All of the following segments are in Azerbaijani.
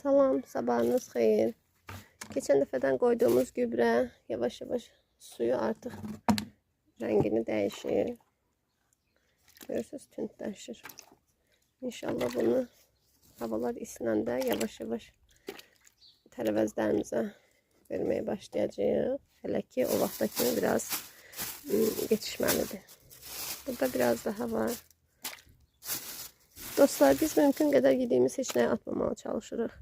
Salam, sabahınız xeyir. Keçən dəfədən qoyduğumuz gübrə yavaş-yavaş suyu artıq rəngini dəyişir. Görürsünüz, tündləşir. İnşallah bunu havalar isinəndə yavaş-yavaş tərəvəzlərimizə verməyə başlayacağıq. Hələ ki, o vaxta kimi biraz yetişməlidir. Burada biraz daha var. Dostlar, biz mümkün qədər yediyimiz heç nəyə atmamağa çalışırıq.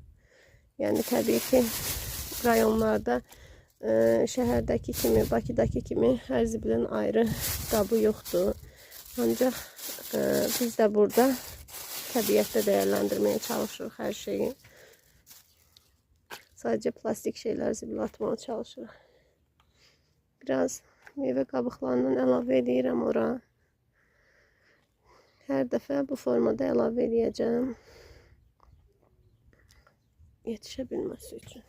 Yəni təbii ki, rayonlarda şəhərdəki kimi, Bakıdakı kimi hər zibilin ayrı qabı yoxdur. Ancaq biz də burada təbiətdə dəyərləndirməyə çalışırıq hər şeyi. Sadəcə plastik şeylər zibilə atmağa çalışırıq. Biraz meyvə qabıqlarından əlavə edirəm ora. Hər dəfə bu formada əlavə eləyəcəm. Yetişə bilməsi üçün.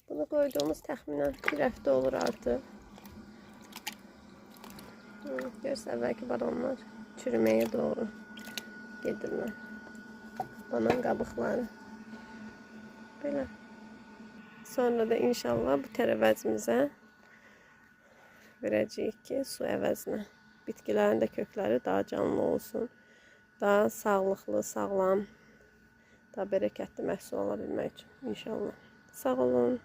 Bunu qoyduğumuz təxminən bir həftə olur artıq. Görürsə, əvvəlki bananlar çürüməyə doğru gedirlər. Banan qabıqları. Belə. Sonra da inşallah bu tərəvəzimizə verəcəyik ki, su əvəzinə bitkilərin də kökləri daha canlı olsun. Daha sağlıqlı, sağlam, daha bərəkətli məhsul ala bilmək üçün inşallah. Sağ olun.